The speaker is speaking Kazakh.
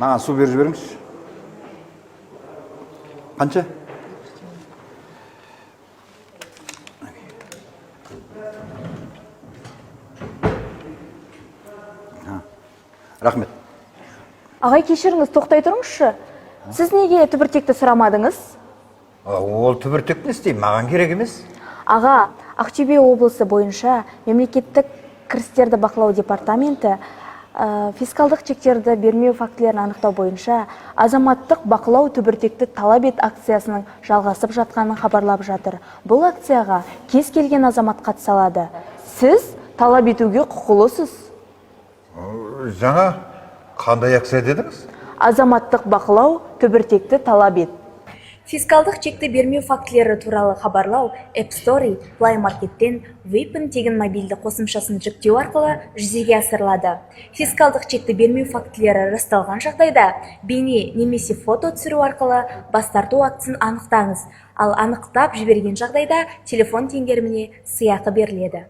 Маған су беріп жіберіңізші. Қанша? Ha, рахмет. Ағай, кешіріңіз, тоқтай тұрыңызшы. Сіз неге түбіртекті сұрамадыңыз? Ол түбіртек не істеймін, маған керек емес. Аға, Ақтөбе облысы бойынша мемлекеттік кірістерді бақылау департаменті фискалдық чектерді бермеу фактілерін анықтау бойынша азаматтық бақылау түбіртекті талап ет акциясының жалғасып жатқанын хабарлап жатыр. Бұл акцияға кез келген азамат қатыса алады. Сіз талап етуге құқылысыз. Жаңа қандай акция дедіңіз? Азаматтық бақылау түбіртекті талап ет. Фискалдық чекті бермеу фактілері туралы хабарлау App Store, Play Market'тен Vipin тегін мобильді қосымшасын жүктеу арқылы жүзеге асырылады. Фискалдық чекті бермеу фактілері расталған жағдайда бейне немесе фото түсіру арқылы бас тарту актісін анықтаңыз, ал анықтап жіберген жағдайда телефон теңгеріміне сыйақы беріледі.